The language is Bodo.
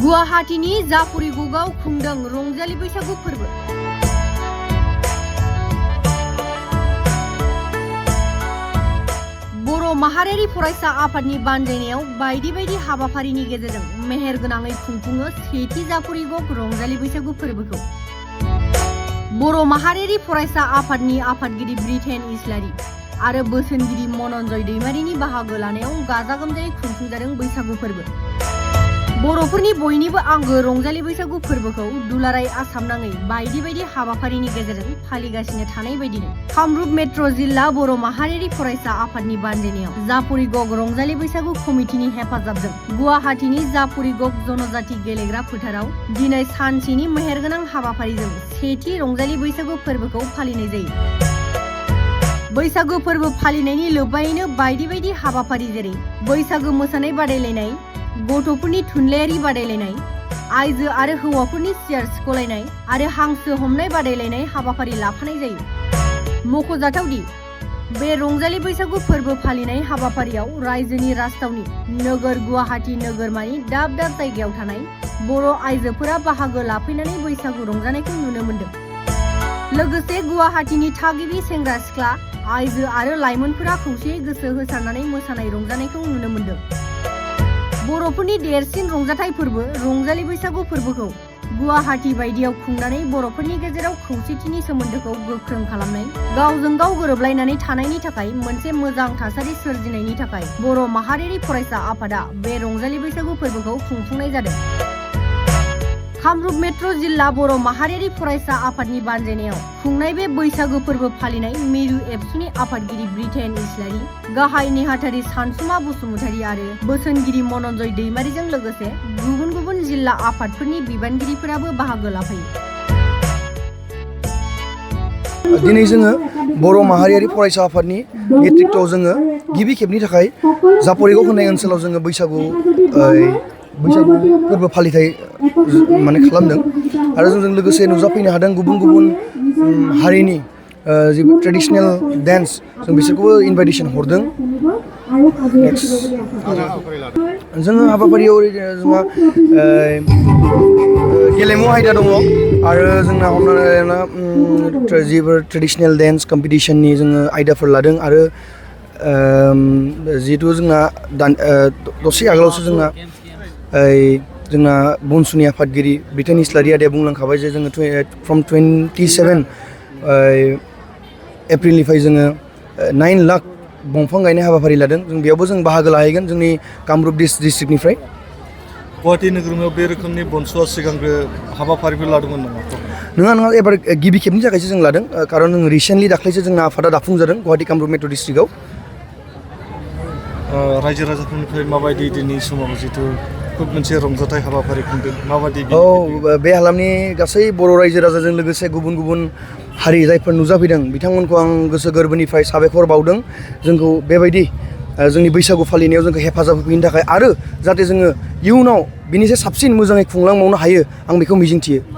गुवाहाटीनि जाफुरिगुगाव खुंदों रंजालि बैसागु फोरबो। बर' माहारियारि फरायसा आफादनि बानजायनायाव बायदि बायदि हाबाफारिनि गेजेरजों मेहेरगोनाङै खुंफुङो सेथि जाफुरिगुगाव रंजालि बैसागु फोरबोखौ। बर' माहारियारि फरायसा आफादनि आफादगिरि ब्रिटेन इस्लारि आरो बोसोनगिरि मनन्जय दैमारिनि बाहागो लानायाव गाजा गोमजायै खुंफुंजादों बैसागु फोरबो। बर'फोरनि बयनिबो आंगो रंजालि बैसागु फोरबोखौ दुलाराय आसाम नाङै बायदि बायदि हाबाफारिनि गेजेरजों फालिगासिनो थानाय बायदिनो कामरुप मेट्र' जिल्ला बर' माहारियारि फरायसा आफादनि बानजायनायाव जाफुरिगग रंजालि बैसागु कमिटिनि हेफाजाबजों गुवाहाटीनि जाफुरिगग जनजाति गेलेग्रा फोथाराव दिनै सानसेनि मेहेरगोनां हाबाफारिजों सेथि रंजालि बैसागु फोरबोखौ फालिनाय जायो। बैसागु फोरबो फालिनायनि लोब्बायैनो बायदि बायदि हाबाफारि जेरै बैसागु मोसानाय बादायलायनाय, गथ'फोरनि थुनलाइयारि बादायलायनाय, आइजो आरो हौवाफोरनि सियार सिख'लायनाय आरो हांसो हमनाय बादायलायनाय हाबाफारि लाफानाय जायो। मख'जाथावदि बे रंजालि बैसागु फोरबो फालिनाय हाबाफारियाव रायजोनि राजथावनि नोगोर गुवाहाटी नोगोरमानि दाब दाब जायगायाव थानाय बर' आइजोफोरा बाहागो लाफैनानै बैसागु रंजानायखौ नुनो मोन्दों। लोगोसे गुवाहाटीनि थागिबि सेंग्रा सिख्ला, आइजो आरो लाइमोनफोरा खौसेयै गोसो होसारनानै मोसानाय रंजानायखौ नुनो मोन्दों। बर'फोरनि देरसिन रंजाथाइ फोरबो रंजालि बैसागु फोरबोखौ गुवाहाटी बायदियाव खुंनानै बर'फोरनि गेजेराव खौसेथिनि सोमोन्दोखौ गोख्रों खालामनाय, गावजों गाव गोरोबलायनानै थानायनि थाखाय मोनसे मोजां थासारि सोरजिनायनि थाखाय बर' माहारियारि फरायसा आफादा बे रंजालि बैसागु फोरबोखौ खुंफुंनाय जादों। कामरुप मेट्र' जिल्ला बर' माहारियारि फरायसा आफादनि बानजायनायाव खुंनाय बे बैसागु फोरबो फालिनाय मिरु एबसुनि आफादगिरि ब्रिटेन इस्लारि, गाहाय नेहाथारि सानसुमा बसुमतारी आरो बोसोनगिरि मनन्जय दैमारिजों लोगोसे गुबुन गुबुन जिल्ला आफादफोरनि बिबानगिरिफोराबो बाहागो लाफैयो। दिनै जोङो बर' माहारियारि फरायसा आफादनि नेतृत्वआव जोङो गिबि खेबनि थाखाय जाफुरिगग होननाय ओनसोलाव जोङो बैसागु फोरबो फालिथाय खालामदों आरो जोंजों लोगोसे नुजाफैनो हादों गुबुन गुबुन हारिनि जि ट्रेडिशनेल डान्स जों बिसोरखौबो इनभाइटेसन हरदों। जोङो हाबाफारियाव जोंहा गेलेमु आयदा दङ आरो जोंना हमनानै जिफोर ट्रेडिशनेल डान्स कम्पिटिशननि जोङो आयदाफोर लादों आरो जिहेतु जोंना दसे आगोलावसो जोंना बनसुननि आफादगिरि ब्रिटेन इस्लारि आदाया बुंलांखाबाय जे जोङो फ्रम 27 एप्रिलनिफ्राय जोङो 9 लाख दंफां गायनाय हाबाफारि लादों। जों बेयावबो जों बाहागो लाहैगोन जोंनि कामरुप डिस्ट्रिक्टनिफ्राय। गुवाहाटी नोगोरमायाव बे रोखोमनि बनसुआ सिगांग्रो हाबाफारिफोर लादोंमोन नामा? नङा एबार गिबि खेबनि थाखायसो जों लादों, खारन जों रिसेन्टलि दाख्लैसो जोंना आफादा दाफुंजादों गुवाहाटी कामरुप मेट्र' डिस्ट्रिक्टआव। रायजो राजाफोरनिफ्राय माबायदि दिनैनि समाव जिथु खुब मोनसे रंजाथाइ हाबाफारि खुंदों माबायदि? बे हालामनि गासै बर' रायजो राजाजों लोगोसे गुबुन गुबुन हारि जायफोर नुजाफैदों बिथांमोनखौ आं गोसो गोरबोनिफ्राय साबायखर बावदों जोंखौ बेबायदि जोंनि बैसागु फालिनायाव जोंखौ हेफाजाब होफैनो थाखाय आरो जाहाथे जोङो इयुनाव बिनिसाय साबसिन मोजाङै खुंलांबावनो हायो आं बेखौ मिजिंथियो।